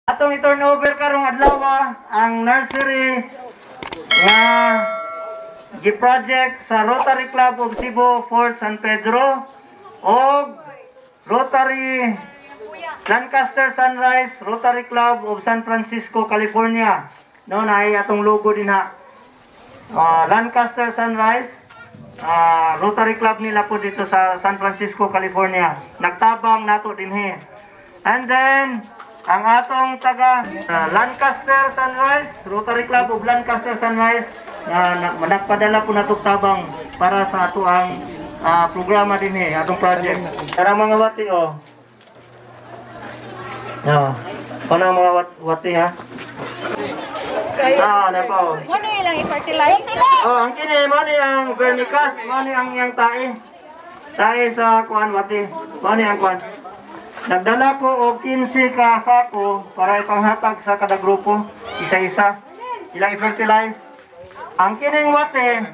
Atong i-turn over karong adlaw ang nursery nga gi-project sa Rotary Club of Cebu Fort San Pedro og Rotary Lancaster Sunrise Rotary Club of San Francisco, California. No, naay atong logo din ha. Lancaster Sunrise Rotary Club nila po dito sa San Francisco, California. Nagtabang nato dinhi. And then ang atong taga Lancaster Sunrise, Rotary Club of Lancaster Sunrise na nagpadala po natong tabang para sa ato ang programa dinhi, atong project. Karang mga wati oh. No. Ano ang mga wati ha? Ah, na pa oh. Mo na ilang i-fertilize. Oh, ang kini mo ni ang vermicast, mo ni ang iyang tae. Tae sa kuan wati. Mo ni ang kuan. Nagdala ko og 15 ka sako para ipanghatag sa kada grupo, isa-isa. Ilang i-fertilize. Ang kining wate,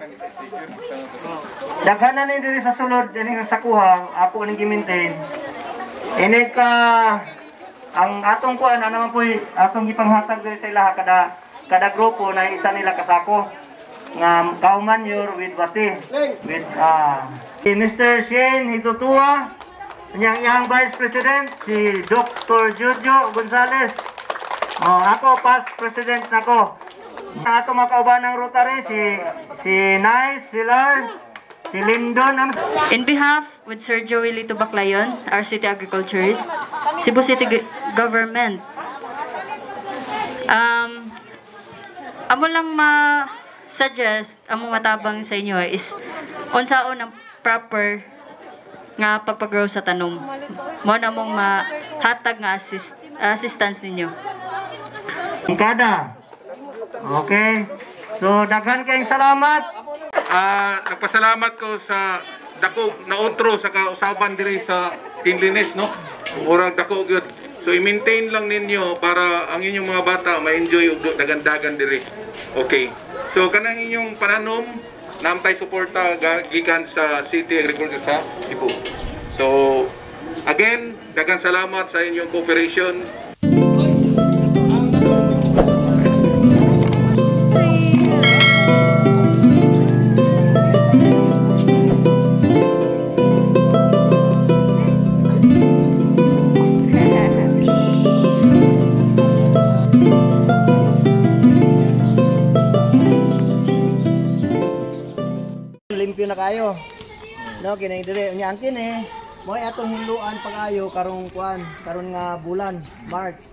daghan na ni diri sa sulod dinhi sa sakuha, ako ning gi-maintain. Ini ka ang atong kuan ana man poy atong gipanghatag diri sa ilaha kada grupo na isa nila kasako nga cow manure with wate with si Mr. Shane Hitutua, niyang iyang Vice President si Dr. Jojo Gonzales. Oh, ako past president nako. Ato makauban ng Rotary si Nice, si Lar, si Lindon. In behalf with Sir Joey Lito Baclayon, our city agriculturist, Cebu City Government. Amo lang ma-suggest, amo matabang sa inyo is unsaon ang proper nga pagpag-grow sa tanom. Mo na mong mahatag nga assistance ninyo. Kada. Okay. So daghan kayong salamat. Nagpasalamat ko sa dako na otro sa kausaban diri sa cleanliness, no? Murag dako gyud. So i-maintain lang ninyo para ang inyong mga bata ma-enjoy og dagan-dagan diri. Okay. So kanang inyong pananom namtay suporta gikan sa City Agriculture sa Cebu. So again, daghang salamat sa inyong cooperation. Limpyo na kayo. No, kini dire unya ang kini mo atong hinluan pag-ayo karong kuan, karon nga bulan, March.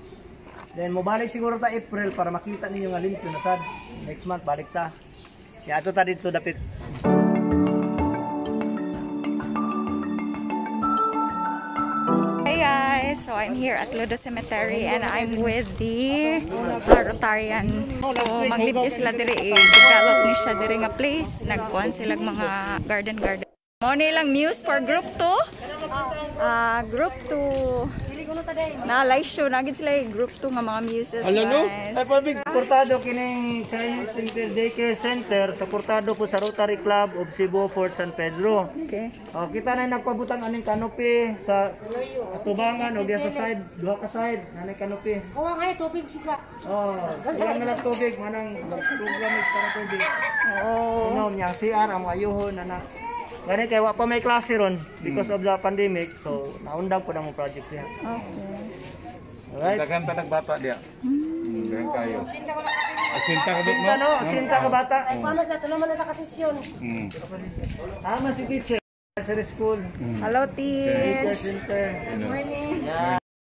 Then mobalik siguro ta April para makita ninyo nga limpyo na sad. Next month balik ta. Ya ato ta didto dapit. Hey guys, so I'm here at Ludo Cemetery and I'm with the Rotarian. So maglimpyo sila diri, develop ni siya diri nga place, nagkuan sila mga garden. Mo ni lang muse for group 2. Group 2. Na live show na gid sila group 2 nga mga muses. Guys. Suportado kining Chinese Center Daycare Center, suportado po sa Rotary Club of Cebu Fort San Pedro. Okay. Oh, kita na nagpabutang aning canopy sa atubangan o diya sa side, duha ka side, nanay canopy. Oo, nga tubig sila. Oh, wala na lang tubig, manang program para tubig. Oo. Ano niya CR ang ayuhon ana. Gani kay wa pa may klase ron because of the pandemic, so naundang po na mo project niya. Okay. Alright. Daghan ta nagbata diya. Daghan kayo. Asinta ka Sinta no, sinta ka bata. Ay, paano sila? Tulungan na sa kasisyon. Tama si teacher. Nursery school. Hello, Daycare teach. center. Good morning.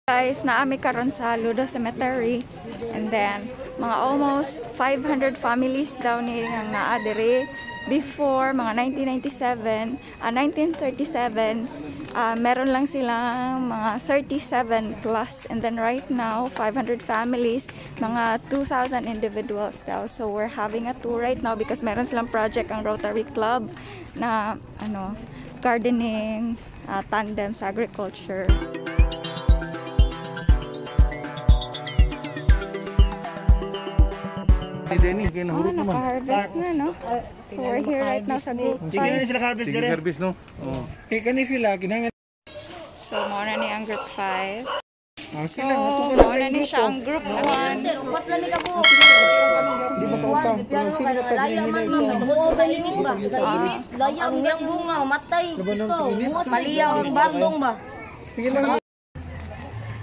Guys, naami karon sa Ludo Cemetery. And then, mga almost 500 families daw ni ang naa diri. Before, mga 1937, meron lang silang mga 37 plus. And then right now, 500 families, mga 2,000 individuals daw. So we're having a tour right now because meron silang project ang Rotary Club na ano, gardening, tandem sa agriculture. Denny, kay Oh, naka-harvest na, no? So we're here right now sa group Sige na 5. sila harvest Sige dire. service no. Oh. Kay kani sila kinahanglan So, mao na ni ang group 5. So, mao na ni siya ang group 1. Sir, upat lang ni kabo. Init, laya ang iyang bunga, matay. Maliyaw ang bandong ba?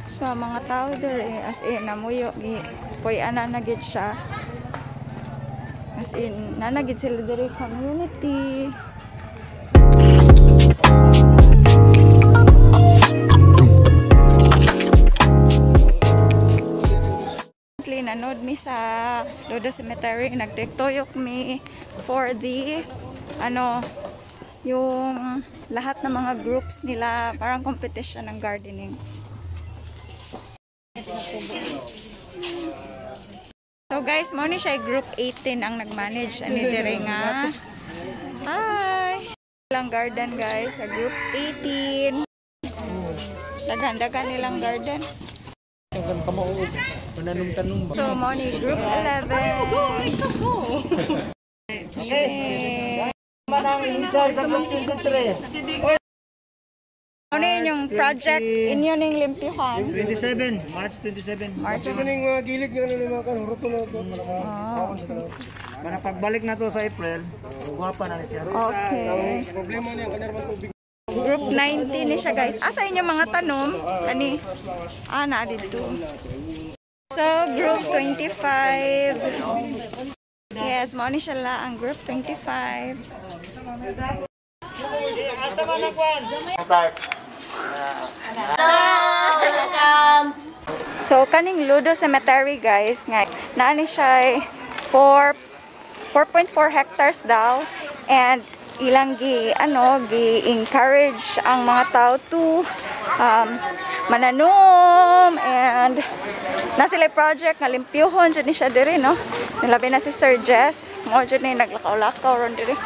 So, mga tao dere as in namuyo gi puy ana na gid siya. As in nanagid sila dere community. Nanood mi sa Lodo Cemetery, nagtuyok mi for the ano yung lahat ng mga groups nila, parang competition ng gardening. So guys, mo ni siya group 18 ang nag-manage ani dire nga. Hi. Lang garden guys sa group 18. Daghan-daghan nilang garden. So mo ni group 11. Okay. Manang in charge sa group 23. Ano yun yung project inyo ning limpyuhan? 27, March 27. March. mga gilid nga ano mga kan hurot na to. Oh, Para pagbalik na to sa April, guwapa na ni siya. okay. Problema niya kanya man tubig. Group 19 ni siya guys. Asa inyo mga tanom? Ani? Ah, na dito. So, group 25. Yes, mao ni siya la ang group 25. Asa man ang kwan? So, kaning Ludo Cemetery guys, nga naa ni siya 4.4 hectares daw, and ilang gi ano gi encourage ang mga tao to mananom, and na sila project nga limpyuhon jud ni siya diri, no. Nilabi na si Sir Jess, mo jud ni naglakaw-lakaw ron diri.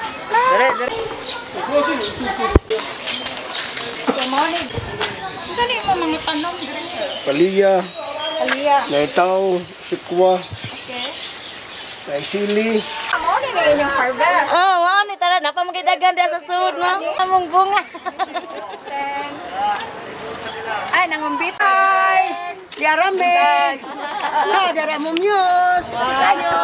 So mo ni unsa ni imong mga tanom diri, sir? Paliya, Aliya. naitaw, sikwa, Okay. nay sili. Mo ni na inyong harvest. Oh, wow ni tara napa magidagan diha sa sud no. Among bunga. Ay, nangumbit. Ay! Diarame. Ah, dara mo news. Tayo.